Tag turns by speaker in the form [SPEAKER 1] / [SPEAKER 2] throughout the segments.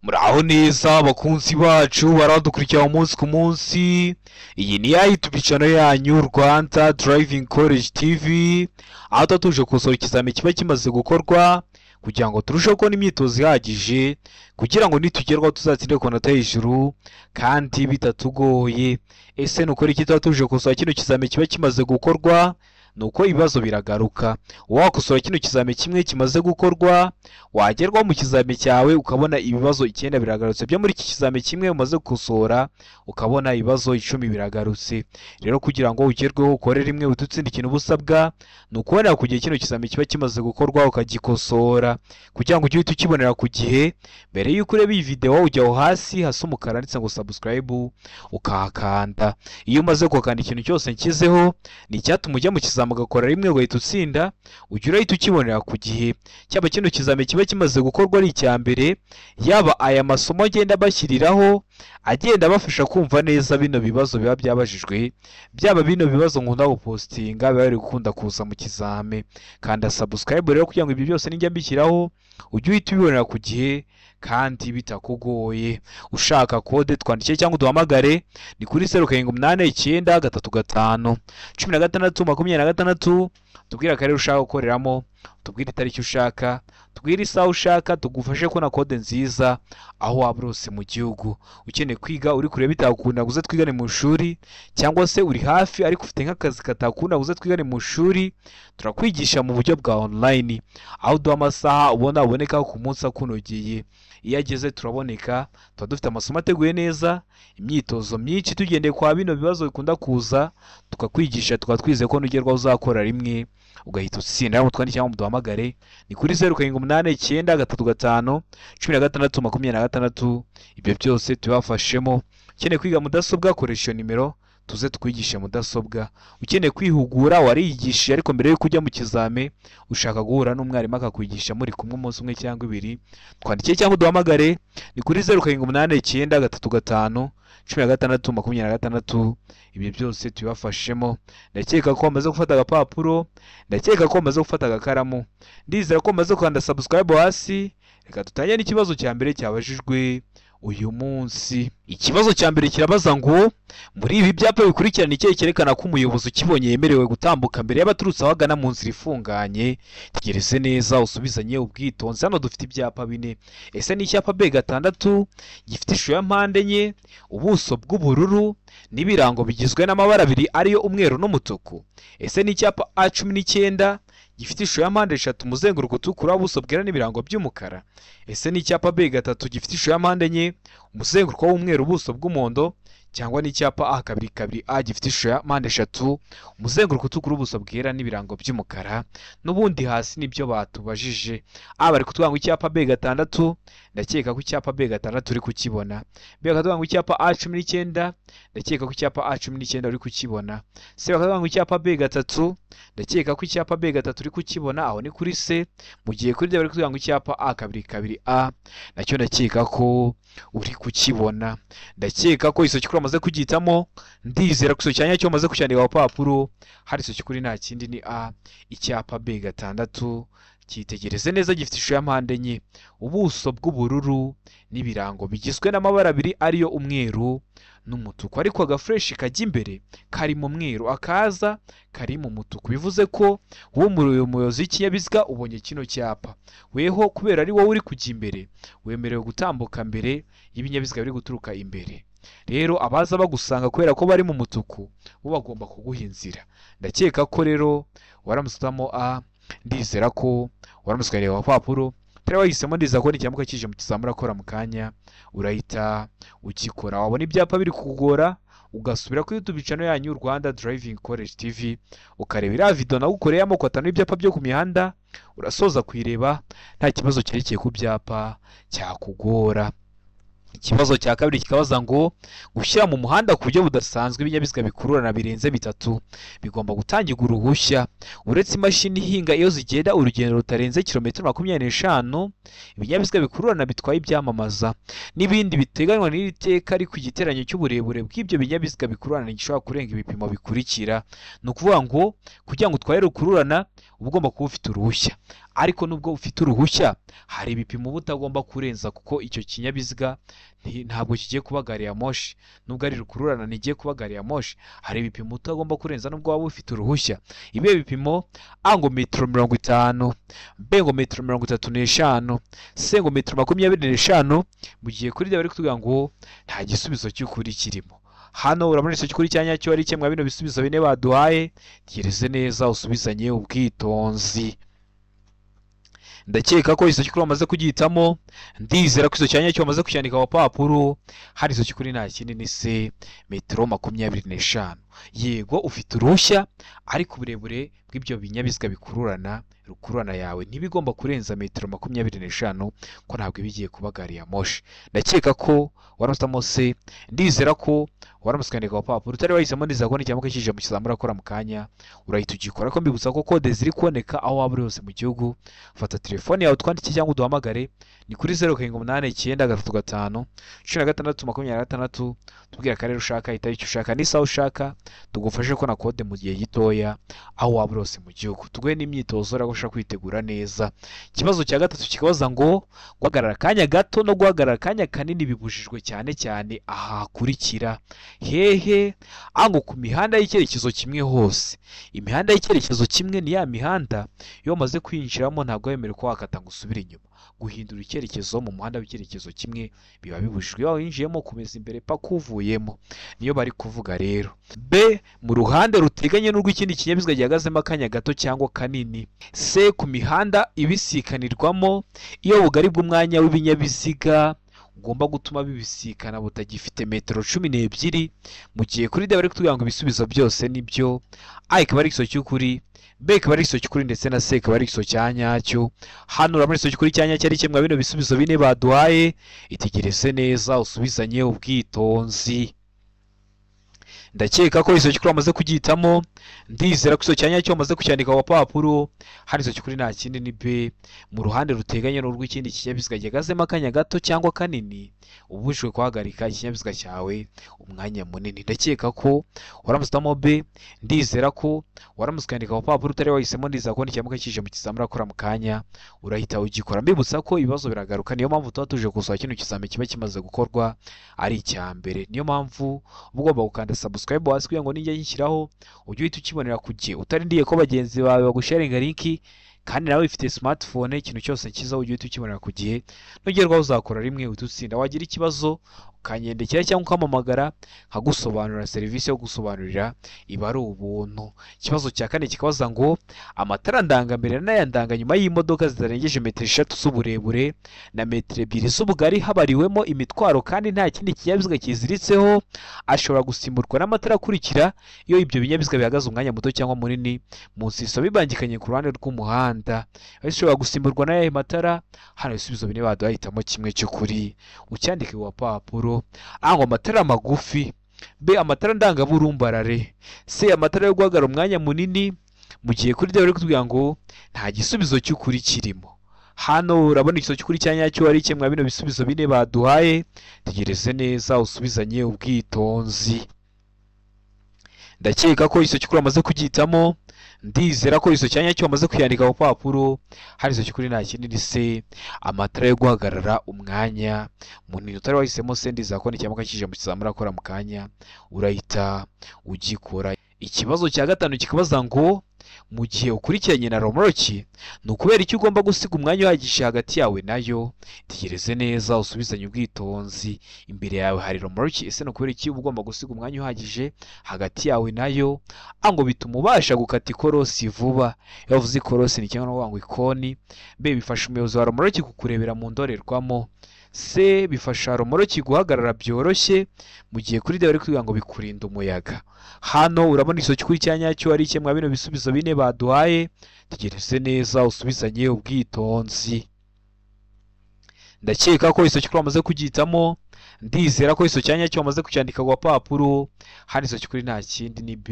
[SPEAKER 1] Muraho neza abakunzi bacu baradukurikira umunsi ku munsi. Iyi ni ya YouTube channel yanyu Rwanda Driving College TV, aho tuba tuje gukosora ikizami kiba kimaze gukorwa kugira ngo turusheho kubona imyitozo ihagije, kugira ngo nitugerwaho tuzatsinde ku manota hejuru kandi bitatugoye. Ese nukora iki tuba tuje gukosora kino kizami kiba kimaze gukorwa? Nuko ibibazo biragaruka. Wakosora kino kizami kimwe kimaze gukorwa, wagerwaho mu kizami cyawe ukabona ibibazo 9 biragarutse byo muri iki kizami kimwe umaze gukosora, ukabona ibibazo 10 biragarutse. Rero kugira ngo ugerweho ukore rimwe ututsinda ikintu ubusabwa, ni ukubonera ku gihe kino kizami kiba kimaze gukorwa ukagikosora, kugira ngo ujye uhita ukibonera ku gihe. Mbere y'uko ureba iyi video ujya aho hasi hasa umukara handitse ngo subscribe ukahakanda. Iyo umaze kuhakanda ikintu cyose nshyizeho ni icyatuma ujya mu kizami ugakora rimwe ugahita utsinda, ujya urahita ukibonera ku gihe. Cyaba kino kizami kiba kimaze gukorwa ari icya mbere, yaba aya masomo agenda bashyiriraho agenda abafasha kumva neza bino bibazo biba byabajijwe, byaba bino bibazo nkunda gupostinga biba biri gukunda kuza mu kizami. Kanda subscribe rero kugira ngo ibyo byose nijya mbishyiraho ujye uhita ubibonera ku gihe kandi bitakugoye. Ushaka kode twandike cyangwa uduhamagare ni kuri 0789 35 16 26. Tubwire akarere ushaka gukoreramo, tubwire itariki ushaka, tubwire isaha ushaka, tugufashe kubona kode nziza aho waba uri hose mu gihugu. Ukeneye kwiga uri kure bitakunda uze twigane mu ishuri, cyangwa se uri hafi ariko ufite nk'akazi katakunda uze twigane mu ishuri, turakwigisha mu buryo bwa online, aho uduha amasaha ubona uboneka ku munsi akunogeye. Iyo ageze turaboneka, tuba dufite amasomo ateguye neza, imyitozo myinshi tugendeye kwa bino bibazo bikunda kuza, tukakwigisha tukaba twizeye ko nugerwaho uzakora rimwe ugahita utsinda. Namwe twandike cyangwa muduhamagare ni kuri 0789 35 16 26. Ibyo byose tubafashemo. Ukeneye kwiga mudasobwa koresha iyo nimero tuze tukwigishe mudasobwa. Ukeneye kwihugura wariyigishije ariko mbere yuko ujya mu kizame ushaka guhura n'umwarimu akakwigisha muri kumwe umunsi umwe cyangwa ibiri, twandike cyangwa uduhamagare ni kuri 0789 35 16 26. Ibyo byose tubafashemo. Ndakeka ko wamaze gufata agapapuro, ndakeka ko wamaze gufata agakaramu, ndizera ko wamaze gukanda subscribe hasi. Reka dutangire n'ikibazo cya mbere cyabajijwe uyu munsi. Ikibazo cya mbere kirabaza ngo muri ibi byapa bikurikirana ikihe cyerekana ko umuyobozi ukibonye yemerewe gutambuka mbere y'abaturutse aho agana mu nzira ifunganye? Tegereze neza usubizanye ubwitonzi. Hano dufite ibyapa bine. Ese ni icyapa B6 gifite ishusho ya mpande enye, ubuso bw'ubururu n'ibirango bigizwe n'amabara abiri ariyo umweru n'umutuku? Ese ni icyapa A19 gifite ishusho ya mpande eshatu, umuzenguruko utukura, ubuso bwera n'ibirango by'umukara? Ese ni icyapa B3 gifite ishusho ya mpande enye, umuzenguruko w'umweru, ubuso bw'umuhondo? Cyangwa ni icyapa A22A gifite ishusho ya mpande eshatu, umuzenguruko utukura, ubuso bwera n'ibirango by'umukara? N'ubundi hasi nibyo batubajije. A bari kutubwira ngo icyapa B6, ndakeka ko icyapa B6 uri kukibona. B bakatubwira ngo icyapa A19, ndakeka ko icyapa A19 uri kukibona. C bakatubwira ngo icyapa B3, ndakeka ko icyapa B3 uri kukibona, aho ni kuri C. Mu gihe kuri D bari kutubwira ngo icyapa A22A nacyo ndakeka ko uri kukibona. Ndakeka ko iso kuri amaze kugitamo, ndizera ko iso cyanya cyo maze kucyandika ku papuro hari iso kuri nta kindi ni A. Icyapa B6 cyitegereze neza, gifite ishusho ya mpande enye, ubuso bw'ubururu n'ibirango bigizwe n'amabara abiri ariyo umweru n'umutuku, ariko agafreshi kajya imbere kari mu mweru akaza kari mu mutuku. Bivuze ko wowe umuyobozi w'ikinyabiziga ubonye kino cyapa, weho kubera ari wowe uri kujya imbere wemerewe gutambuka mbere y'ibinyabiziga biri guturuka imbere. Rero abaza bagusanga kubera ko bari mu mutuku bo bagomba kuguha inzira. Ndakeka ko rero waramutse utamo A, ndizera ko waramutse ukareba papuro tari wahisemo, ndizera ko n'icyambuka kije mu kizamura akora mu kanya urahita ukikora. Wabona ibyapa biri kukugora ugasubira kuri YouTube channel yanyu Rwanda Driving College TV ukareba iriya video nagukoreye amoko atanu y'ibyapa byo ku mihanda, urasoza kuyireba nta kibazo cyerekeye ku byapa cyakugora. Ikibazo cya kabiri kikabaza ngo gushyira mu muhanda ku buryo budasanzwe ibinyabiziga bikururana birenze bitatu bigomba gutangirwa uruhushya. Uretse imashini ihinga iyo zigenda urugendo rutarenze kilometero 25, ibinyabiziga bikururana bitwaye ibyamamaza n'ibindi biteganywa n'iri teka, ariko igiteranyo cy'uburebure bw'ibyo binyabiziga bikururana gishobora kurenga ibipimo bikurikira. Ni ukuvuga ngo kugira ngo utware rukururana uba ugomba kuba ufite uruhushya. Ariko nubwo ufite uruhushya hari ibipimo uba utagomba kurenza, kuko icyo kinyabiziga ntabwo kigiye kuba gari ya moshi, nubwo ari rukururana ntigiye kuba gari ya moshi. Hari ibipimo utagomba kurenza nubwo waba ufite uruhushya. Ibihe bipimo: A ngo metero 50, B ngo metero 35, C ngo metero 25, mu gihe kuri D bari kutubwira ngo nta gisubizo cy'ukuri kirimo. Hano urabona icyo cy'ukuri cya nyacyo ari kimwe bino bisubizo bine baduhaye. Tegereze neza usubizanye ubwitonzi. Ndakeka ko icyo cy'ukuri wamaze kugihitamo, ndizera ko icyo cya nyacyo wamaze kucyandika ku papuro. Hari icyo cy'ukuri nta kindi ni C, metero 25. Yego ufite uruhushya, ariko uburebure bw'ibyo binyabiziga bikururana rukururana yawe ntibigomba kurenza metero 25, ko ntabwo iba igiye kuba gari ya moshi. Ndakeka ko waramutse C, ndizera ko waramutse ukandika ku papuro. Utari wahisemo ndizera ko n'icyambuka kije mu kizamura akora mu kanya urahita ugikora. Ariko mbibutsa ko kode ziri kuboneka aho waba uri hose mu gihugu. Fata telefone yawe utwandike cyangwa uduhamagare, ni kuri 0 7 8 9 3 5 16 26. Tubwira akarere ushaka, itariki ushaka n'isaha ushaka, tugufashe kubona kode mu gihe gitoya aho waba uri hose mu gihugu. Tuguhe n'imyitozo iragufasha kwitegura neza. Ikibazo cya gatatu kikabaza ngo guhagarara akanya gato no guhagarara akanya kanini bibujijwe cyane cyane aha hakurikira. Hehe? A ngo ku mihanda y'icyerekezo kimwe hose. Imihanda y'icyerekezo kimwe ni ya mihanda iyo wamaze kwinjiramo ntabwo wemerewe ko wakata ngo usubire inyuma. Guhindura icyerekezo mu muhanda w'icyerekezo kimwe biba bibujijwe. Iyo winjiyemo komeza imbere paka uvuyemo, niyo bari kuvuga rero. B mu ruhande ruteganye n'urw'ikindi kinyabiziga gihagazemo akanya gato cyangwa kanini. C ku mihanda ibisikanirwamo iyo ubugari bw'umwanya w'ibinyabiziga ugomba gutuma bibisikana butagifite metero 12. Mu gihe kuri D bari kutubwira ngo ibisubizo byose nibyo. A ikaba ari igisubizo cy'ukuri, B ikaba ari igisubizo cy'ukuri ndetse na C ikaba ari igisubizo cya nyacyo. Hano urabona igisubizo cy'ukuri cya nyacyo ari kimwe bino bisubizo bine baduhaye. Itegereze neza usubizanye ubwitonzi. Ndakeka ko igisubizo cy'ukuri wamaze kugihitamo, ndizera ko igisubizo cya nyacyo wamaze kucyandika ku papuro. Hano igisubizo cy'ukuri nta kindi ni B, mu ruhande ruteganye n'urw'ikindi kinyabiziga gihagazemo akanya gato cyangwa kanini, ubujijwe guhagarika ikinyabiziga cyawe umwanya munini. Ndakeka ko waramutse uhitamo B, ndizera ko waramutse ukandika ku papuro. Utari wahisemo ndizera ko n'ikimuka kije mu kizamura akora mu kanya urahita ugikora. Mbibutsa ko ibibazo biragaruka, niyo mpamvu tuba tuje gusura kino kizami kiba kimaze gukorwa ari icya mbere. Niyo mpamvu uba ugomba gukanda subscribe hasi kugira ngo nijya nyishyiraho ujye uhita ukibonera ku gihe, utarindiye ko bagenzi bawe bagusharinga linki, kandi nawe ufite smartphone ikintu cyose cyiza ujye uhita ukibonera ku gihe. Nugerwaho uzakora rimwe uhita utsinda. Wagira ikibazo ukanyendekera cyangwa ukampamagara nkagusobanurira, serivisi yo gusobanurira iba ari ubuntu. Ikibazo cya kane kikabaza ngo amatara ndangambere n'aya ndanganyuma y'imodoka zitarengeje metero 3 z'uburebure na metero 2 z'ubugari habariwemo imitwaro kandi nta kindi kinyabiziga kiziritseho, ashobora gusimburwa n'amatara akurikira iyo ibyo binyabiziga bihagaze umwanya muto cyangwa munini mu nsiso bibangikanye ku ruhande rw'umuhanda. Ashobora gusimburwa n'aya matara. Hano ibisubizo bine baduhitamo kimwe cy'ukuri, ucyandike ku papuro. A ngo amatara magufi, B amatara ndangaburumbarare, C amatara yo guhagarara umwanya munini, mu gihe kuri D bari kutubwira ngo nta gisubizo cy'ukuri kirimo. Hano urabona igisubizo cy'ukuri cya nyacyo ari kimwe bino bisubizo bine baduhaye. Tegereze neza usubizanye ubwitonzi. Ndakeka ko igisubizo cy'ukuri wamaze kugihitamo, ndizera ko igisubizo cya nyacyo wamaze kuyandika ku papuro. Hari igisubizo cy'ukuri nta kindi ni C, amatara yo guhagarara umwanya munini. Utari wahisemo C ndizera ko n'ikimuka kije mu kizamura akora mu kanya urahita ugikora. Ikibazo cya gatanu kikabaza ngo mu gihe ukurikiranye na romoroki ni ukubera icyo ugomba gusiga umwanya uhagije hagati yawe nayo. Tegereze neza usubizanye ubwitonzi. Imbere yawe hari romoroki, ese ni ukubera iki uba ugomba gusiga umwanya uhagije hagati yawe nayo? A ngo bituma ubasha gukata ikorosi vuba. Iyo bavuze ikorosi ni kimwe no kuvuga ngo ikoni. B bifasha umuyobozi wa romoroki kukurebera mu ndorerwamo. C bifasha romoroki guhagarara byoroshye, mu gihe kuri D bari kuvuga ngo bikurinda umuyaga. Hano urabona igisubizo cy'ukuri cya nyacyo ari kimwe bino bisubizo bine baduhaye. Tegereze neza usubizanye ubwitonzi. Ndakeka ko igisubizo cy'ukuri wamaze kugihitamo, ndizera ko igisubizo cya nyacyo wamaze kucyandika ku papuro. Hano igisubizo cy'ukuri nta kindi ni B,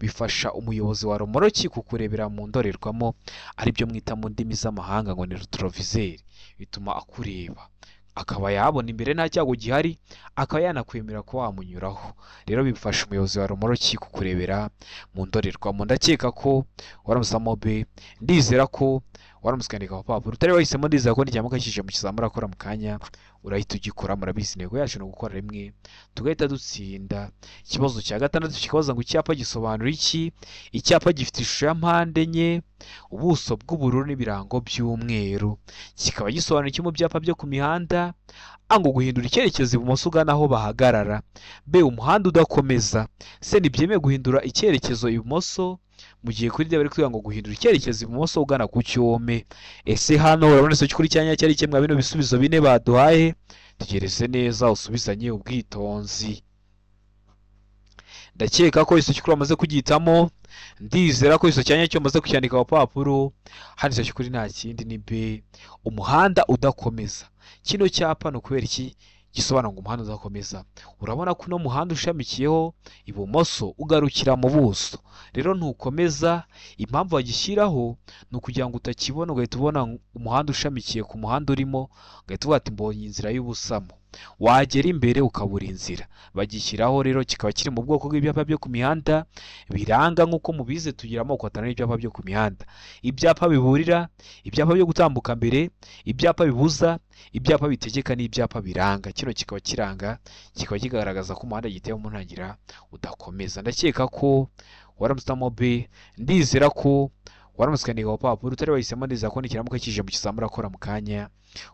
[SPEAKER 1] bifasha umuyobozi wa romoroki kukurebera mu ndorerwamo, aribyo mwita mu ndimi z'amahanga ngo ni retroviseur. Bituma akureba akaba yabona imbere nta cyago gihari, akaba yanakwemera ko wamunyuraho. Rero bifasha umuyobozi wa romoroki kukurebera mu ndorerwamo. Ndakeka ko waramusamo B, ndizera ko Waramutse ukandika ku papuro utari wahisemo, ndizera ko nijyamo kije mu kizamura akora mu kanya urahita ugikora. Murabizi intego yacu ni ugukora rimwe tugahita dutsinda. Ikibazo cya gatandatu kikabaza ngo icyapa gisobanura iki? Icyapa gifite ishusho ya mpande enye, ubuso bw'ubururu n'ibirango by'umweru, kikaba gisobanura iki mu byapa byo ku mihanda? A ngo guhindura icyerekezo ibumoso ugana aho bahagarara, B umuhanda udakomeza, C ntibyemewe guhindura icyerekezo ibumoso, mu gihe kuri D bari kuvuga ngo guhindura icyerekezo ibumoso ugana ku cyome. Ese hano urabona icyo kuri cyanya cyari kimwe bino bisubizo bine baduhaye? Tegereze neza usubizanye ubwitonzi. Ndakeka ko icyo cy'ukuri wamaze kugihitamo, ndizera ko icyo cyanya cyo wamaze kucyandika ku papuro. Hano icyo cy'ukuri nta kindi ni B, umuhanda udakomeza. Kino cyapa ni ukubera iki gisobanura ngo umuhanda udakomeza? Urabona ko uno muhanda ushamikiyeho ibumoso ugarukira mu buso, rero ntukomeza. Impamvu bagishyiraho ni ukugira ngo utakibona ugahita ubona umuhanda ushamikiye ku muhanda urimo, ugahita uvuga ati mbonye inzira y'ubusamo, wagera imbere ukabura inzira. Bagishyiraho rero kikaba kiri mu bwoko bw'ibyapa byo ku mihanda biranga. Nk'uko mubizi tugira amoko atanu y'ibyapa byo ku mihanda: ibyapa biburira, ibyapa byo gutambuka mbere, ibyapa bibuza, ibyapa bitegeka n'ibyapa biranga. Kino kikaba kiranga, kikaba kigaragaza ko umuhanda giteye mu ntangira udakomeza. Ndakeka ko waramutse B, ndizera ko waramutse ukandika ku papuro utari wahisemo, ndizera ko nikiramuka kije mu kizamura akora mu kanya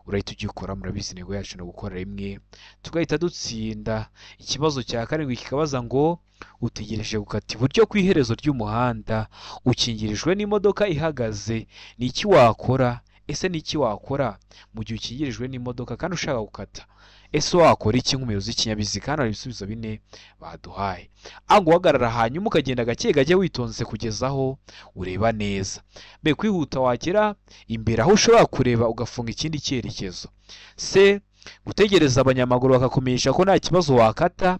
[SPEAKER 1] urahita ugikora. Murabizi intego yacu ni ugukora rimwe tugahita dutsinda. Ikibazo cya karindwi kikabaza ngo utegereje gukata iburyo ku iherezo ry'umuhanda, ukingirijwe n'imodoka ihagaze, ni iki wakora? Ese ni iki wakora mu gihe ukingirijwe n'imodoka kandi ushaka gukata? Ese wakora iki nk'umuyobozi w'ikinyabiziga? Hano hari ibisubizo bine baduhaye. A ngo uhagarara hanyuma ukagenda gake gake witonze kugeza aho ureba neza. B kwihuta wagera imbere aho ushobora kureba ugafunga ikindi cyerekezo. C gutegereza abanyamaguru bakakumenyesha ko nta kibazo wakata,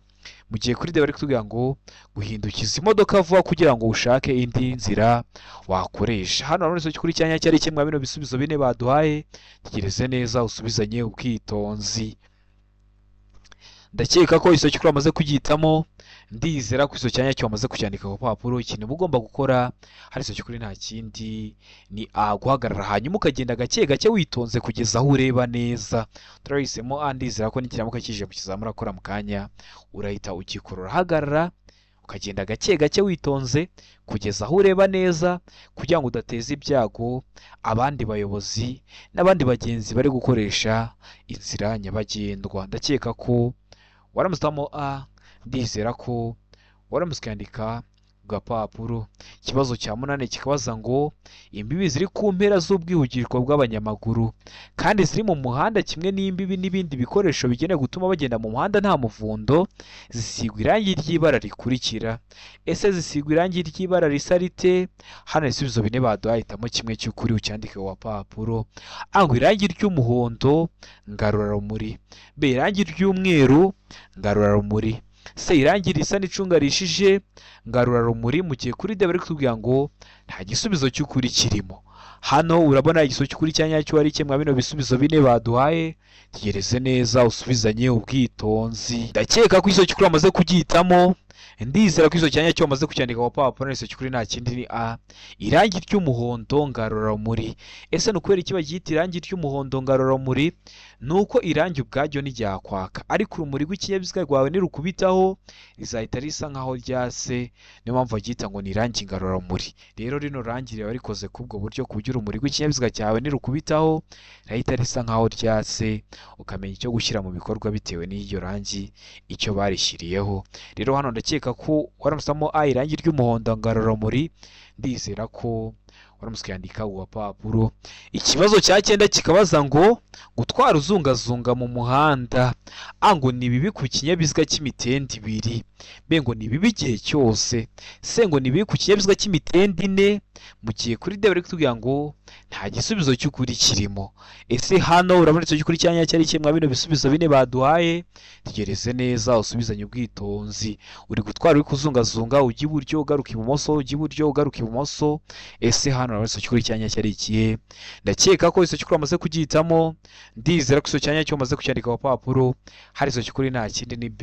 [SPEAKER 1] mu gihe kuri D bari kutubwira ngo guhindukiza imodoka vuba kugira ngo ushake indi nzira wakoresha. Hano urabona icyo kuri cyanya cyari kimwe bino bisubizo bine baduhaye. Tegereze neza usubizanye ubwitonzi. Ndakeka ko icyo cy'ukuri wamaze kugihitamo, ndizera ko icyo cyanya cyo wamaze kucyandika ku papuro. Ikintu uba ugomba gukora hari icyo cy'ukuri nta kindi ni A guhagarara hanyuma ukagenda gake gake witonze kugeza aho ureba neza. Turahisemo A, ndizera ko nikiramuka kije mu kizamura akora mu kanya urahita ugikurura. Hagarara ukagenda gake gake witonze kugeza aho ureba neza, kugira ngo udateza ibyago abandi bayobozi n'abandi bagenzi bari gukoresha inzira nyabagendwa. Ndakeka ko waramutse A, ndizera ko waramutse ukandika ku gapapuro. Ikibazo cya munani kikabaza ngo imbibi ziri ku mpera z'ubwihugiko bw'abanyamaguru kandi ziri mu muhanda kimwe n'imbibi n'ibindi bikoresho bigenewe gutuma bagenda mu muhanda nta muvundo, zisigwa irangi ry'ibara rikurikira. Ese zisigwa irangi ry'ibara risa rite? Hano ibisubizo bine baduhaye, hitamo kimwe cy'ukuri ucyandike ku gapapuro. A ngo irangi ry'umuhondo ngarurarumuri, B irangi ry'umweru ngarurarumuri, C irangi risa n'icunga rishije ngarurarumuri, mu gihe kuri D bari kutubwira ngo nta gisubizo cy'ukuri kirimo. Hano urabona igisubizo cy'ukuri cya nyacyo ari kimwe bino bisubizo bine baduhaye. Tegereze neza usubizanye ubwitonzi. Ndakeka ko igisubizo cy'ukuri wamaze kugihitamo, ndizera ko igisubizo cya nyacyo wamaze kucyandika ku papuro. Igisubizo cy'ukuri nta kindi ni A, irangi ry'umuhondo ngarurarumuri. Ese ni ukubera iki baryita irangi ry'umuhondo ngarurarumuri? Ni uko irangi ubwaryo ntiryakwaka, ariko urumuri rw'ikinyabiziga rwawe nirukubitaho rizahita risa nkaho ryase, niyo mpamvu baryita ngo ni irangi ngarurarumuri. Rero rino rangi riba rikoze k'ubwo buryo, ku buryo urumuri rw'ikinyabiziga cyawe nirukubitaho rirahita risa nkaho ryase, ukamenya icyo gushyira mu bikorwa bitewe n'iryo rangi icyo barishyiriyeho. Rero hano ndakeka ko waramusamo A irangi ry'umuhondo ngarurarumuri, ndizera ko waramutse ukandika ku gapapuro. Ikibazo cya cyenda kikabaza ngo gutwara uzungazunga mu muhanda, A ngo ni bibi ku kinyabiziga cy'imitende ibiri, B ngo ni bibi igihe cyose, C ngo ni bibi ku kinyabiziga cy'imitende ine, mu gihe kuri D bari kutubwira ngo nta gisubizo cy'ukuri kirimo. Ese hano urabona icyo cy'ukuri cya nyacyo ari kimwe bino bisubizo bine baduhaye? Tegereze neza usubizanye ubwitonzi. Uri gutwara uri kuzungazunga, ujya iburyo ugaruka ibumoso, ujya iburyo ugaruka ibumoso. Ese hano urabona icyo cy'ukuri cya nyacyo ari ikihe? Ndakeka ko icyo cy'ukuri wamaze kugihitamo, ndizera ko icyo cya nyacyo wamaze kucyandika ku papuro. Hari icyo cy'ukuri nta kindi ni B,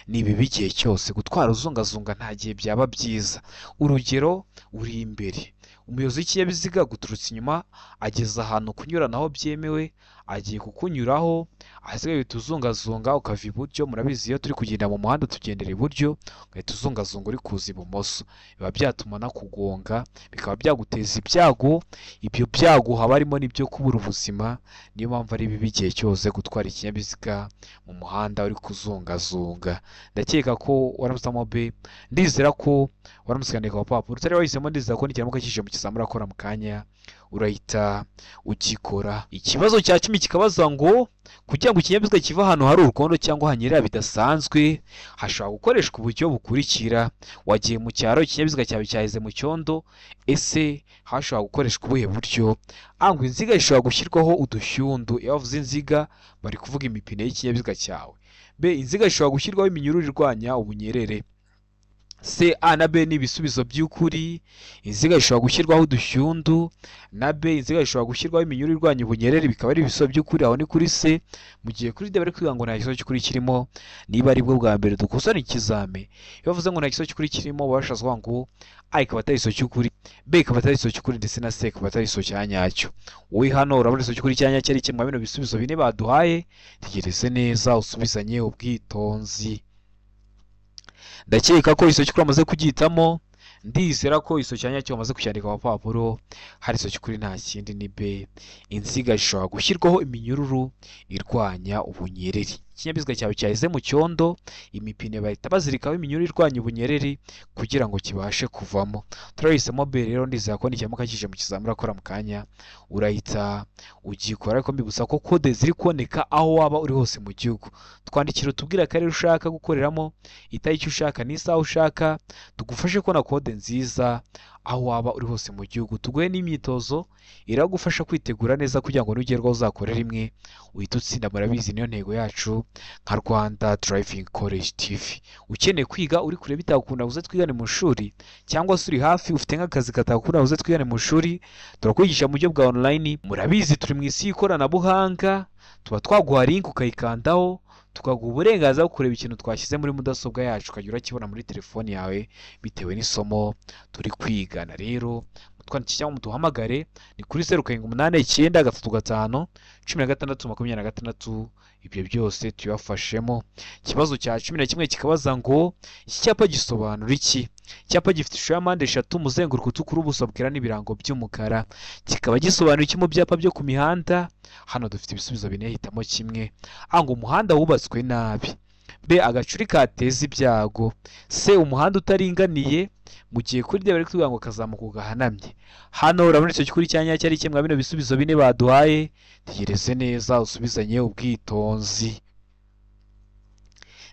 [SPEAKER 1] ni bibi igihe cyose. Gutwara uzungazunga nta gihe byaba byiza. Urugero, uri imbere Umuyobozi w'ikinyabiziga aguturutse inyuma, ageze ahantu kunyuranaho byemewe, agiye kukunyuraho, ahasigaye uhita uzungazunga ukava iburyo. Murabizi iyo turi kugenda mu muhanda tugendera iburyo, ugahita uzungazunga uri kuza ibumoso, biba byatuma nakugonga, bikaba byaguteza ibyago. Ibyo byago haba harimo n'ibyo kubura ubuzima. Niyo mpamvu ari bibi igihe cyose gutwara ikinyabiziga mu muhanda uri kuzungazunga. Ndakeka ko waramusamo B, ndizera ko waramutse ukandika ku papuro utari wahisemo, ndizera ko nikiramuka kije mu kizamini urakora mu kanya urahita ugikora. Ikibazo cya 10 kikabaza ngo kugira ngo ikinyabiziga kive ahantu hari urukondo cyangwa hanyerera bidasanzwe, hashobora gukoreshwa uburyo bukurikira. Wagiye mu cyaro, ikinyabiziga cyawe cyaheze mu cyondo, ese hashobora gukoreshwa ubuhe buryo? A ngo inziga ishobora gushyirwaho udushyundu. Iyo bavuze inziga bari kuvuga imipine y'ikinyabiziga cyawe. B inziga ishobora gushyirwaho iminyururu irwanya ubunyerere. C, A na B ni ibisubizo by'ukuri. Inziga ishobora gushyirwaho udushyundu na B inziga ishobora gushyirwaho iminyururu irwanya ubunyerere, bikaba ari ibisubizo by'ukuri. Aho ni kuri C. Mu gihe kuri D bari kwiga ngo nta gisubizo cy'ukuri kirimo. Niba ari bwo bwa mbere dukosora ikizame, iyo bavuze ngo nta gisubizo cy'ukuri kirimo, baba bashatse kuvuga ngo A ikaba atari igisubizo cy'ukuri, B ikaba atari igisubizo cy'ukuri, ndetse na C ikaba atari igisubizo cya nyacyo. Wowe hano urabona igisubizo cy'ukuri cya nyacyo ari kimwe bino bisubizo bine baduhaye. Tegereze neza usubizanye ubwitonzi. Ndakeka ko igisubizo cy'ukuri wamaze kugihitamo, ndizera ko igisubizo cya nyacyo wamaze kucyandika ku papuro. Hari igisubizo cy'ukuri nta kindi ni B. Inziga ishobora gushyirwaho iminyururu irwanya ubunyereri. Ikinyabiziga cyawe cyaheze mu cyondo, imipine bahita bazirikaho iminyururu irwanya ubunyereri kugira ngo kibashe kuvamo. Turahisemo B rero, ndizera ko nikiramuka kije mu kizamini urakora mu kanya urahita ugikora. Ariko mbibutsa ko kode ziri kuboneka aho waba uri hose mu gihugu. Twandikira utubwire akarere ushaka gukoreramo, itariki ushaka n'isaha ushaka, tugufashe kubona kode nziza aho waba uri hose mu gihugu. Tuguhe n'imyitozo iragufasha kwitegura neza kugira ngo nugerwaho uzakorere rimwe uhite utsinda. Murabizi niyo ntego yacu nka Rwanda Driving College TV. Ukeneye kwiga uri kure bitakunda uze twigane mu shuri, cyangwa se uri hafi ufite nk'akazi katakunda uze twigane mu shuri, turakwigisha mu buryo bwa online. Murabizi turi mu isi y'ikoranabuhanga, tuba twaguha link ukayikandaho, tukaguha uburenganzira bwo kureba ikintu twashyize muri mudasobwa yacu, ukajya urakibona muri telefoni yawe bitewe n'isomo turi kwigana. Rero mutwandikire cyangwa muduhamagare ni kuri 0 7 8 9 3 5 16 26. Ibyo byose tuyafashemo. Ikibazo cya 11 kikabaza ngo iki cyapa gisobanura iki? Icyapa gifite ishusho ya mpande eshatu, umuzenguruko utukura, ubuso bwera n'ibirango by'umukara, kikaba gisobanura iki mu byapa byo ku mihanda? Hano dufite ibisubizo bine, hitamo kimwe. A ngo umuhanda wubatswe nabi, B agacuri kateza ibyago, C umuhanda utaringaniye, mu gihe kuri D bari kutubwira ngo kazamuka gahanamye. Hano urabona icyo cy'ukuri cya nyacyo ari kimwe bino bisubizo bine baduhaye. Tegereze neza usubizanye ubwitonzi.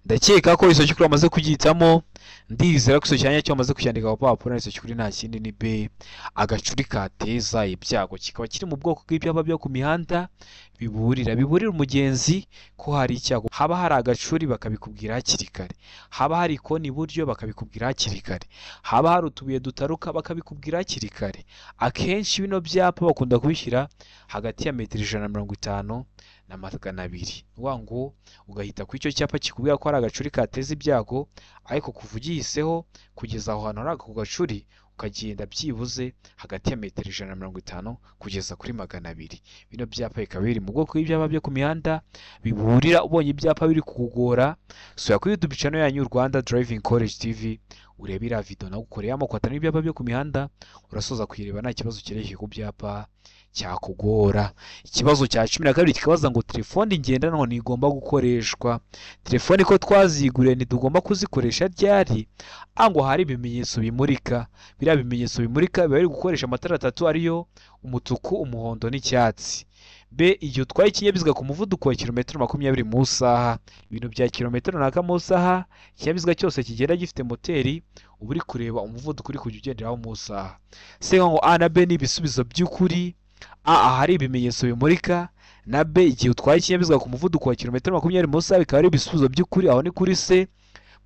[SPEAKER 1] Ndakeka ko igisubizo cy'ukuri wamaze kugihitamo, ndizera ko igisubizo cya nyacyo wamaze kucyandika ku papuro. Igisubizo cy'ukuri nta kindi ni B agacuri kateza ibyago, kikaba kiri mu bwoko bw'ibyapa byo ku mihanda biburira umugenzi ko hari icyago. Haba hari agacuri bakabikubwira hakiri kare, haba hari ikoni iburyo bakabikubwira hakiri kare, haba hari utubuye dutaruka bakabikubwira hakiri kare. Akenshi bino byapa bakunda kubishyira hagati ya metero 150 na 200. Ni ngo ugahita ku icyo cyapa kikubwira ko hari agacuri kateza ibyago, ariko kuva ugihiseho kugeza aho hantu hari ako gacuri ukagenda byibuze hagati ya metero 150 kugeza kuri 200. Bino byapa bikaba biri mu bwoko bw'ibyapa byo ku mihanda biburira. Ubonye ibyapa biri kukugora, sura kuri YouTube channel yanyu Rwanda Driving College TV, urebe iriya video nagukoreye amoko atanu y'ibyapa byo ku mihanda, urasoza kuyireba nta kibazo cyerekeye ku byapa cyakugora. Ikibazo cya 12 kikabaza ngo telefone ngendanwa ntigomba gukoreshwa. Telefone ko twaziguriye ntitugomba kuzikoresha ryari? A ngo hari ibimenyetso bimurika. Biriya bimenyetso bimurika biba biri gukoresha amatara atatu ariyo umutuku, umuhondo n'icyatsi. B igihe utwaye ikinyabiziga ku muvuduko wa kilometero 20 mu isaha, ibintu bya kilometero runaka mu isaha, ikinyabiziga cyose kigenda gifite moteri uba uri kureba umuvuduko uri kujya ugenderaho mu isaha. C ngo A na B ni ibisubizo by'ukuri. A ahari ibimenyetso bimurika, na B igihe utwaye ikinyabiziga ku muvuduko wa kilometero 20 mu isaha bikaba ari ibisubizo by'ukuri. Aho ni kuri C.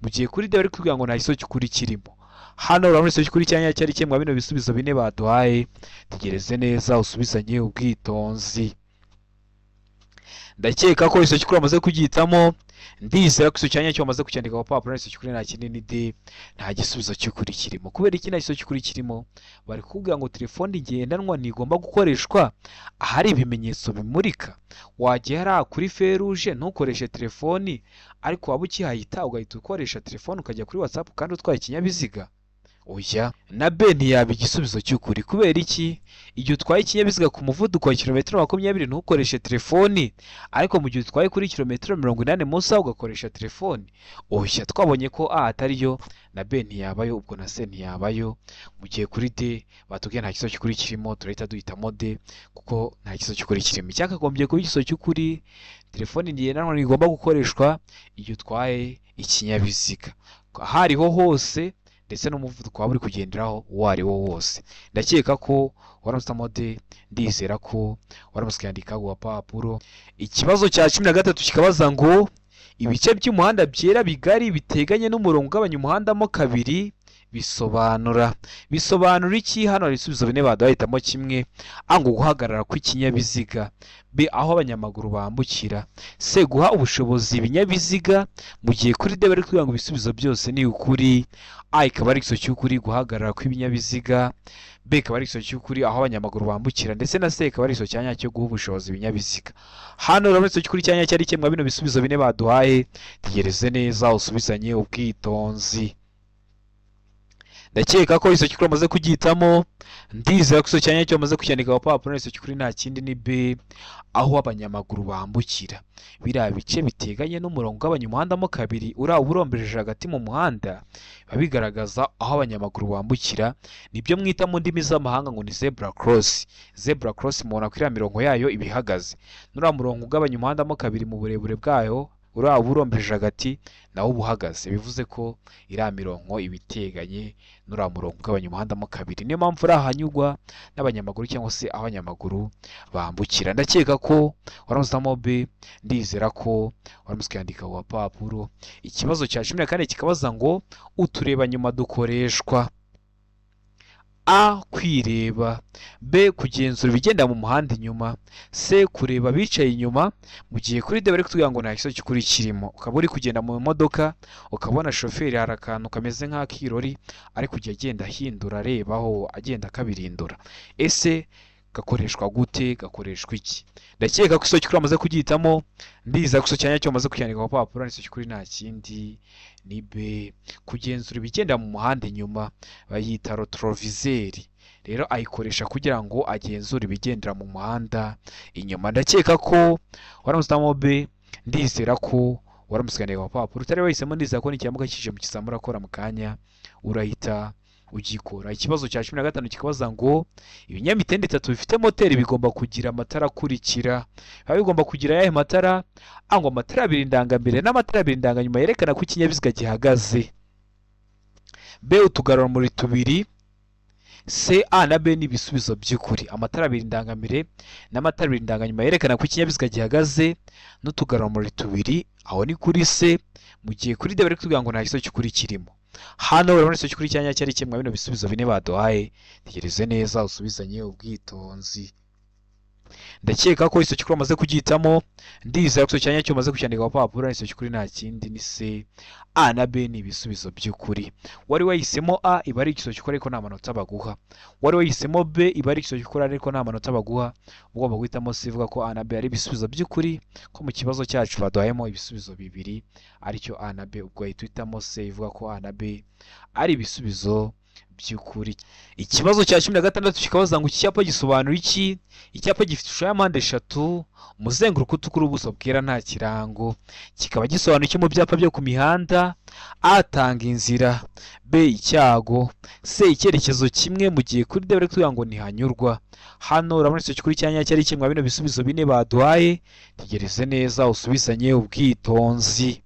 [SPEAKER 1] Mu gihe kuri D bari kutubwira ngo nta gisubizo cy'ukuri kirimo. Hano urabona igisubizo cy'ukuri cya nyacyo ari kimwe bino bisubizo bine baduhaye. Tegereze neza usubizanye ubwitonzi. Ndakeka ko igisubizo cy'ukuri wamaze kugihitamo, Ndizera ko icyo cyanya cyo wamaze kucyandika ku papuro, igisubizo cy'ukuri nta kindi ni D. Nta gisubizo cy'ukuri kirimo. Kubera iki nta gisubizo cy'ukuri kirimo? Bari kukubwira ngo telefone ngendanwa ntigomba gukoreshwa ahari ibimenyetso bimurika. Wajya hariya kuri feruje ntukoreshe telefoni, ariko waba ukihahita ugahita ukoresha telefone ukajya kuri WhatsApp kandi utwaye ikinyabiziga? Oya. Na B ntiyaba igisubizo cy'ukuri. Kubera iki? Igihe utwaye ikinyabiziga ku muvuduko wa kilometero 20 ntukoreshe telefoni, ariko mu gihe utwaye kuri kilometero 80 mu isaha ugakoresha telefoni? Oya. Twabonye ko A atariyo, na B ntiyabayo, ubwo na C ntiyabayo. Mu gihe kuri D batubwiye nta gisubizo cy'ukuri kirimo, turahita duhitamo D kuko nta gisubizo cy'ukuri kirimo. Icyakagombye kuba igisubizo cy'ukuri, telefoni ngendanwa ntigomba gukoreshwa igihe utwaye ikinyabiziga aho ariho hose, ndetse n'umuvuduko waba uri kugenderaho uwo ari wo wose. Ndakeka ko waramutse D, ndizera ko waramutse ukandika ku gapapuro. Ikibazo cya 13 kikabaza ngo ibice by'umuhanda byera bigari biteganye n'umurongo ugabanya umuhanda mo kabiri bisobanura iki? Hano hari ibisubizo bine baduhitamo kimwe. A ngo guhagarara kw'ikinyabiziga, B aho abanyamaguru bambukira, C guha ubushobozi ibinyabiziga, mu gihe kuri D bari kuvuga ngo ibisubizo byose ni ukuri. A ikaba ari igisubizo cy'ukuri, guhagarara kw'ibinyabiziga, B ikaba ari igisubizo cy'ukuri, aho abanyamaguru bambukira, ndetse na C ikaba ari igisubizo cya nyacyo, guha ubushobozi ibinyabiziga. Hano urabona igisubizo cy'ukuri cya nyacyo ari kimwe bino bisubizo bine baduhaye. Tegereze neza usubizanye ubwitonzi. Ndakeka ko igisubizo cy'ukuri wamaze kugihitamo. Ndizera ko igisubizo cya nyacyo wamaze kucyandika ku papuro. Igisubizo cy'ukuri nta kindi ni B, aho abanyamaguru bambukira. Biriya bice biteganye n'umurongo ugabanya umuhanda mo kabiri, uriya urombereje hagati mu muhanda, biba bigaragaza aho abanyamaguru bambukira. Nibyo mwita mu ndimi z'amahanga ngo ni zebra cross. Zebra cross mubona ko iriya mirongo yayo iba ihagaze, n'uriya murongo ugabanya umuhanda mo kabiri mu burebure bwayo, uriya urombereje hagati nawo uba uhagaze. Bivuze ko iriya mirongo iba iteganye n'uriya murongo ugabanya umuhanda mo kabiri. Niyo mpamvu uri ahanyurwa n'abanyamaguru cyangwa se aho abanyamaguru bambukira. Ndakeka ko waramutse B, ndizera ko waramutse ukandika ku gapapuro. Ikibazo cya 14 kikabaza ngo utureba nyuma dukoreshwa: A kwireba, B kugenzura ibigenda mu muhanda inyuma, C kureba abicaye inyuma. Mu gihe kuri D bari kutubwira ngo nta gisubizo cy'ukuri kirimo. Ukaba uri kugenda mu modoka ukabona shoferi hari akantu kameze nk'akirori ari kujya agenda ahindura arebaho, agenda akabirindura. Ese gakoreshwa gute? Gakoreshwa iki? Ndakeka ko igisubizo cy'ukuri wamaze kugihitamo. Ndizera ko igisubizo cya nyacyo wamaze kucyandika ku papuro. Igisubizo cy'ukuri nta kindi ni B, kugenzura ibigenda mu muhanda inyuma, bayita rotorovizeri. Rero ayikoresha kugira ngo agenzure ibigendera mu muhanda inyuma. Ndakeka ko waramutse uhitamo B, ndizera ko waramutse ukandika ku papuro. Utari wahisemo, ndizera ko nikiramuka kije mu kizamura akora mu kanya urahita ugikora. Ikibazo cya 15 kikabaza ngo ibinyamitende bitatu bifite moteri bigomba kugira amatara akurikira. Biba bigomba kugira ayahe matara? A ngo amatara abiri ndangambere n'amatara abiri ndanganyuma yerekana ko ikinyabiziga gihagaze, B utugarurarumuri tubiri, C A na B ni ibisubizo by'ukuri. Amatara abiri ndangambere n'amatara abiri ndanganyuma yerekana ko ikinyabiziga gihagaze n'utugarurarumuri tubiri, aho ni kuri C. Mu gihe kuri D bari kutubwira ngo nta gisubizo cy'ukuri kirimo. Hano urabona igisubizo cy'ukuri cya nyacyo ari kimwe bino bisubizo bine baduhaye. Tegereze neza usubizanye ubwitonzi. Ndakeka ko igisubizo cy'ukuri wamaze kugihitamo. Ndizera ko igisubizo cya nyacyo wamaze kucyandika ku papuro. Igisubizo cy'ukuri nta kindi ni C. A na B ni ibisubizo by'ukuri. Wari wahisemo A iba ari igisubizo cy'ukuri ariko nta manota baguha. Wari wahisemo B iba ari igisubizo cy'ukuri ariko nta manota baguha. Ugomba guhitamo C ivuga ko A na B ari ibisubizo by'ukuri, ko mu kibazo cyacu baduhayemo ibisubizo bibiri aricyo A na B. Ubwo wahita uhitamo C ivuga ko A na B ari ibisubizo by'ukuri. Ikibazo cya 16 kikabaza ngo iki cyapa gisobanura iki? Icyapa gifite ishusho ya mpande eshatu, umuzenguruko utukura, ubuso bwera, nta kirango. Kikaba gisobanura iki mu byapa byo ku mihanda? A tanga inzira, B icyago, C icyerekezo kimwe, mu gihe kuri D bari kutubwira ngo ntihanyurwa. Hano urabona igisubizo cy'ukuri cya nyacyo ari kimwe bino bisubizo bine baduhaye. Tegereze neza usubizanye ubwitonzi.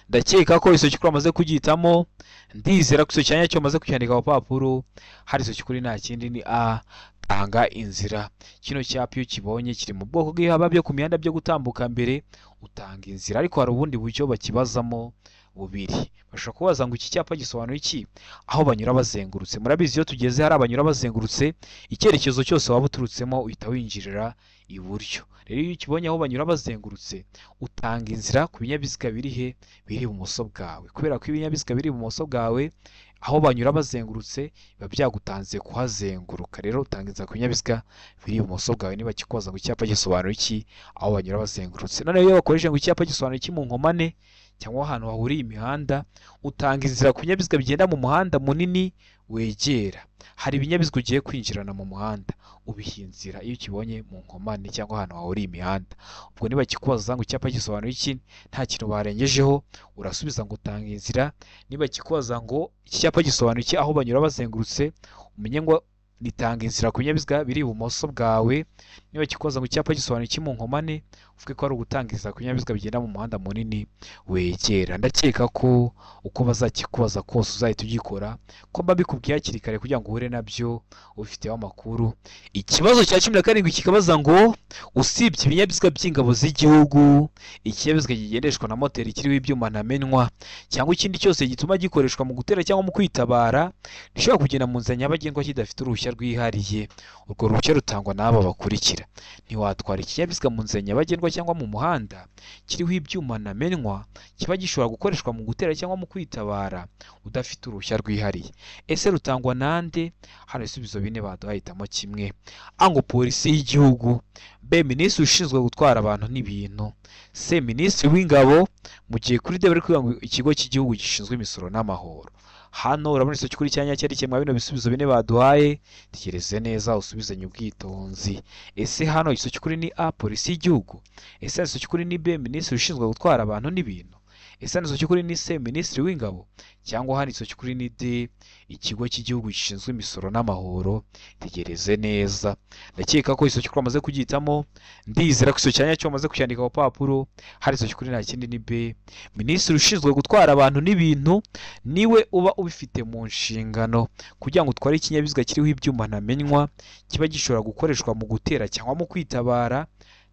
[SPEAKER 1] Ndakeka ko igisubizo cy'ukuri wamaze kugihitamo. Ndizera ko igisubizo cya nyacyo wamaze kucyandika ku papuro. Hari igisubizo cy'ukuri nta kindi ni A tanga inzira. Kino cyapa iyo ukibonye kiri mu bwoko bw'ihaba byo ku mihanda byo gutambuka mbere, utanga inzira. Ariko hari ubundi buryo bakibazamo bubiri. Bashobora kubaza ngo iki cyapa gisobanura iki? Aho banyura bazengurutse. Murabizi iyo tugeze hari abanyura bazengurutse, icyerekezo cyose waba uturutsemo uhita winjirira Iburyo. Rero iyo ukibonye aho banyura bazengurutse, utanga inzira ku binyabiziga biri he? Biri ibumoso bwawe, kubera ko ibinyabiziga biri ibumoso bwawe aho banyura bazengurutse biba byagutanze kuhazenguruka. Rero utanga inzira ku binyabiziga biri ibumoso bwawe. Niba kikubaza ngo icyapa gisobanura iki aho banyura bazengurutse. Noneho iyo bakoresheje ngo icyapa gisobanura iki mu nkomane cyangwa ahantu hahuriye imihanda, utanga inzira ku binyabiziga bigenda mu muhanda munini wegera. Hari ibinyabiziga ugiye kwinjirana mu muhanda, ubiha inzira iyo ukibonye mu nkomane cyangwa ahantu hahuriye imihanda. Ubwo niba kikubaza ngo icyapa gisobanura iki nta kintu barengejeho, urasubiza ngo utanga inzira. Niba kikubaza ngo iki cyapa gisobanura iki aho banyura bazengurutse, umenye ngo nitanga inzira ku binyabiziga biri ibumoso bwawe. Niba kikubaza ngo icyapa gisobanura iki mu nkomane, uvuge ko ari ugutanga inzira ku binyabiziga bigenda mu muhanda munini wegera. Ndakeka ko uko bazakikubaza kose uzahita ugikora, ko mba mbikubwiye hakiri kare kugira ngo uhure nabyo ubifiteho amakuru. Ikibazo cya 17 kikabaza ngo usibye ibinyabiziga by'ingabo z'igihugu, ikinyabiziga kigendeshwa na moteri kiriho ibyuma ntamenwa cyangwa ikindi cyose gituma gikoreshwa mu gutera cyangwa mu kwitabara, gishobora kugenda mu nzira nyabagendwa kidafite uruhushya rwihariye. Urwo ruhushya rutangwa n'aba bakurikira: ntiwatwara ikinyabiziga mu nzira nyabagendwa cyangwa mu muhanda kiriho ibyuma ntamenwa kiba gishobora gukoreshwa mu gutera cyangwa mu kwitabara udafite uruhushya rwihariye. Ese rutangwa nande? Hano ibisubizo bine baduhitamo kimwe. A ngo polisi y'igihugu, B minisitiri ushinzwe gutwara abantu n'ibintu, C minisitiri w'ingabo, mu gihe kuri D bari kuvuga ngo ikigo cy'igihugu gishinzwe imisoro n'amahoro. Hano urabona igisubizo cy'ukuri cya nyacyo ari kimwe bino bisubizo bine baduhaye. Tekereze neza usubizanye ubwitonzi. Ese hano igisubizo cy'ukuri ni A polisi y'igihugu? Ese igisubizo cy'ukuri ni B minisitiri ushinzwe gutwara abantu n'ibintu? Ese igisubizo cy'ukuri ni C minisitiri w'ingabo? Cyangwa hano igisubizo cy'ukuri ni D ikigo cy'igihugu gishinzwe imisoro n'amahoro? Tegereze neza. Ndakeka ko igisubizo cy'ukuri wamaze kugihitamo. Ndizera ko igisubizo cya nyacyo wamaze kucyandika ku papuro. Hari igisubizo cy'ukuri nta kindi ni B minisitiri ushinzwe gutwara abantu n'ibintu niwe uba ubifite mu nshingano kugira ngo utware ikinyabiziga kiriho ibyuma ntamenywa kiba gishobora gukoreshwa mu gutera cyangwa mu kwitabara,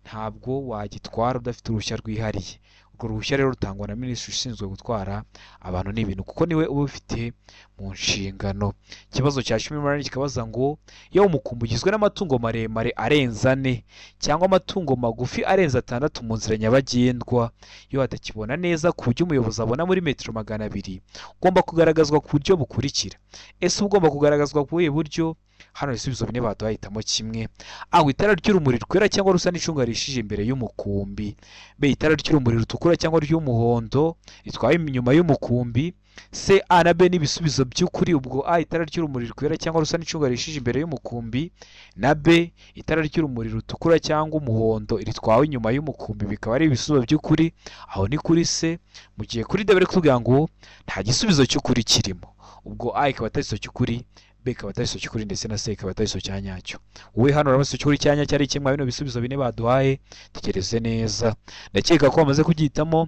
[SPEAKER 1] ntabwo wagitwara udafite uruhushya rwihariye. Urwo ruhushya rero rutangwa na minisitiri ushinzwe gutwara abantu n'ibintu kuko niwe uba ubifite mu nshingano. Ikibazo cya 18 kikabaza ngo iyo umukumbi ugizwe n'amatungo maremare arenze 4 cyangwa amatungo magufi arenze 6 mu nzira nyabagendwa, iyo atakibona neza ku buryo umuyobozi abona muri metero 200, ugomba kugaragazwa ku buryo bukurikira. Ese ugomba kugaragazwa ku buhe buryo? Hano ibisubizo bine baduhitamo kimwe. A ngo itara ry'urumuri rwera cyangwa rusa n'icunga rishije imbere y'umukumbi, B itara ry'urumuri rutukura cyangwa ry'umuhondo ritwaye inyuma y'umukumbi, C A na B ni ibisubizo by'ukuri. Ubwo A itara ry'urumuri rwera cyangwa rusa n'icunga rishije imbere y'umukumbi, na B itara ry'urumuri rutukura cyangwa umuhondo ritwawe inyuma y'umukumbi bikaba ari ibisubizo by'ukuri. Aho ni kuri C. Mu gihe kuri D bari kutubwira ngo nta gisubizo cy'ukuri kirimo. Ubwo A ikaba atari igisubizo cy'ukuri, B ikaba atari igisubizo cy'ukuri ndetse na C ikaba atari igisubizo cya nyacyo. Wowe hano urabona igisubizo cy'ukuri cya nyacyo ari kimwe bino bisubizo bine baduhaye. Tekereze neza. Ndakeka ko wamaze kugihitamo.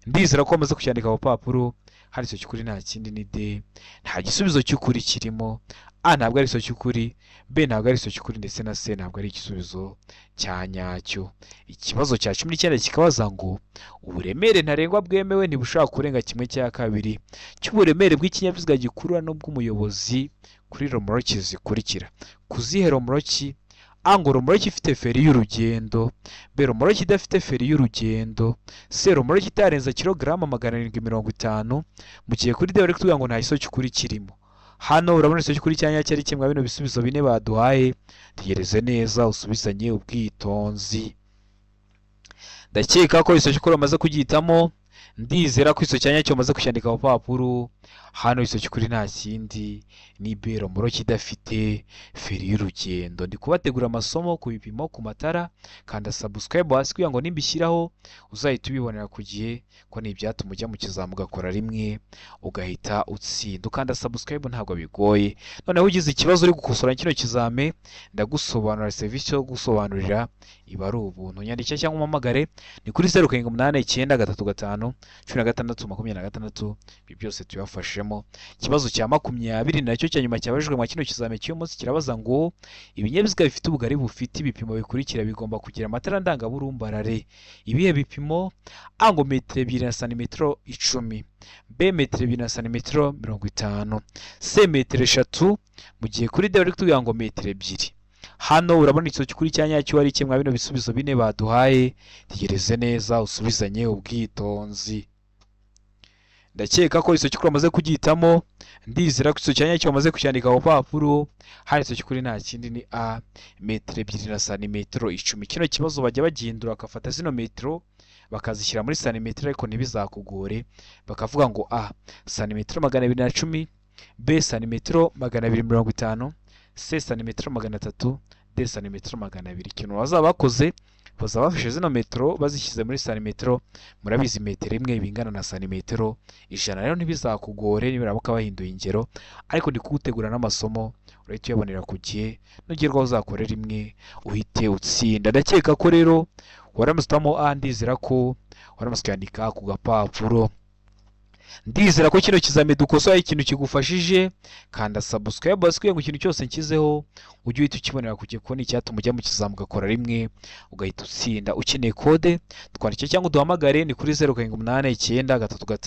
[SPEAKER 1] Ndizera ko wamaze kucyandika ku papuro. Hari igisubizo cy'ukuri nta kindi ni D. Nta gisubizo cy'ukuri kirimo. A ntabwo ari igisubizo cy'ukuri, B ntabwo ari igisubizo cy'ukuri ndetse na C ntabwo ari igisubizo cya nyacyo. Ikibazo cya 19 kikabaza ngo uburemere ntarengwa bwemewe ntibushobora kurenga 1/2 cy'uburemere bw'ikinyabiziga gikurura n'ubw'umuyobozi kuri romoroki zikurikira. Kuzihe romoroki? A ngo romoroki ifite feri y'urugendo, B romoroki idafite feri y'urugendo, C romoroki itarenza kilogaramu 750, mu gihe kuri D bari kutubwira ngo nta gisubizo cy'ukuri kirimo. Hano urabona igisubizo cy'ukuri cya nyacyo ari kimwe bino bisubizo bine baduhaye. Tegereze neza usubizanye ubwitonzi. Ndakeka ko igisubizo cy'ukuri wamaze kugihitamo. Ndizera ko igisubizo cya nyacyo wamaze kucyandika ku papuro. Hano igisubizo cy'ukuri nta kindi ni B romoroki idafite feri y'urugendo. Ndi kubategura amasomo ku bipimo ku matara. Kanda subscribe hasi kugira ngo nimbishyiraho uzahita ubibonera ku gihe, ko ni ibyatuma ujya mu kizamu ugakora rimwe ugahita utsinda. Ukanda subscribe ntabwo bigoye. Noneho ugize ikibazo uri gukosora kino kizame, ndagusobanurira. Serivisi yo gusobanurira iba ari ubuntu. Nyandikira cyangwa umpamagare ni kuri 0 7 8 9 3 5 16 26. Ibi byose tubafashemo. Ikibazo cya 20 nacyo cya nyuma cyabajijwe mu kino kizame cy'uyu munsi kirabaza ngo ibinyabiziga bifite ubugari bufite ibipimo bikurikira bigomba kugira amatara ndangaburumbarare. Ibihe bipimo? A ngo metero 2 na santimetero 10, B metero 2 na santimetero 50, C metero 3, mu gihe kuri D bari kutubwira ngo metero 2. Hano urabona igisubizo cy'ukuri cya nyacyo ari kimwe bino bisubizo bine baduhaye. Tegereze neza usubizanye ubwitonzi. Ndakeka ko igisubizo cy'ukuri wamaze kugihitamo, ndizera ko igisubizo cya nyacyo wamaze kucyandika ku rupapuro. Hano igisubizo cy'ukuri nta kindi ni A, metero 2 na santimetero 10. Kino kibazo bajya bagihindura bakafata zino metero bakazishyira muri santimetero, ariko ntibizakugore, bakavuga ngo A santimetero 210, B santimetero 250, C santimetero 300, D santimetero 200. Ikintu bazaba bakoze, bazaba bafashe zino metero bazishyize muri santimetero. Murabizi metero imwe bingana na santimetero 100. Rero ntibizakugore nibaramuka bahinduye ingero, ariko ndi kugutegura n'amasomo urahita uyabonera ku gihe, nugerwaho uzakorera imwe uhite utsinda. Ndakeka ko rero waramutse uhitamo A, ndizera ko waramutse ukandika ku gapapuro. Ndizera ko kino kizami dukosoye ikintu kigufashije. Kanda subscribe kugira ngo ikintu cyose nshyizeho ujye uhita ukibonera ku gihe, kubona icyatuma ujya mu kizami ugakora rimwe ugahita utsinda. Ukeneye kode twandike cyangwa uduhamagare, ni kuri 0 7 8 9 3 5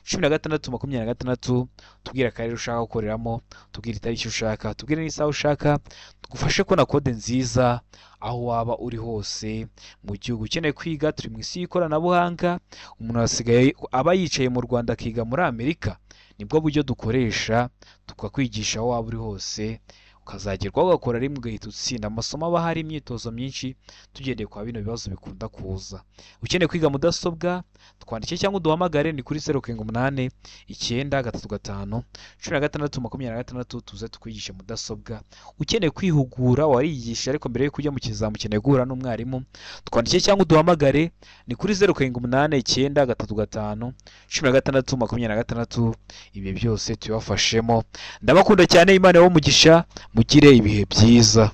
[SPEAKER 1] 16 26. Tubwire akarere ushaka gukoreramo, tubwire itariki ushaka, tubwire n'isaha ushaka, tugufashe kubona kode nziza aho waba uri hose mu gihugu. Ukeneye kwiga, turi mu isi y'ikoranabuhanga, umuntu asigaye aba yicaye mu Rwanda akiga muri Amerika. Nibwo buryo dukoresha tukakwigisha aho waba uri hose, ukazagerwaho ugakora rimwe ugahita utsinda. Amasomo aba hari imyitozo myinshi tugendeye kwa bino bibazo bikunda kuza. Ukeneye kwiga mudasobwa twandike cyangwa uduhamagare, ni kuri 0 7 8 9 3 5 16 26, tuze tukwigishe mudasobwa. Ukeneye kwihugura wariyigisha, ariko mbere yo kujya mu kizami ukeneye guhura n'umwarimu, twandike cyangwa uduhamagare, ni kuri 0 7 8 9 3 5 16 26. Ibi byose tubafashemo. Ndabakunda cyane, Imana ibahe umugisha, mugire ibihe byiza.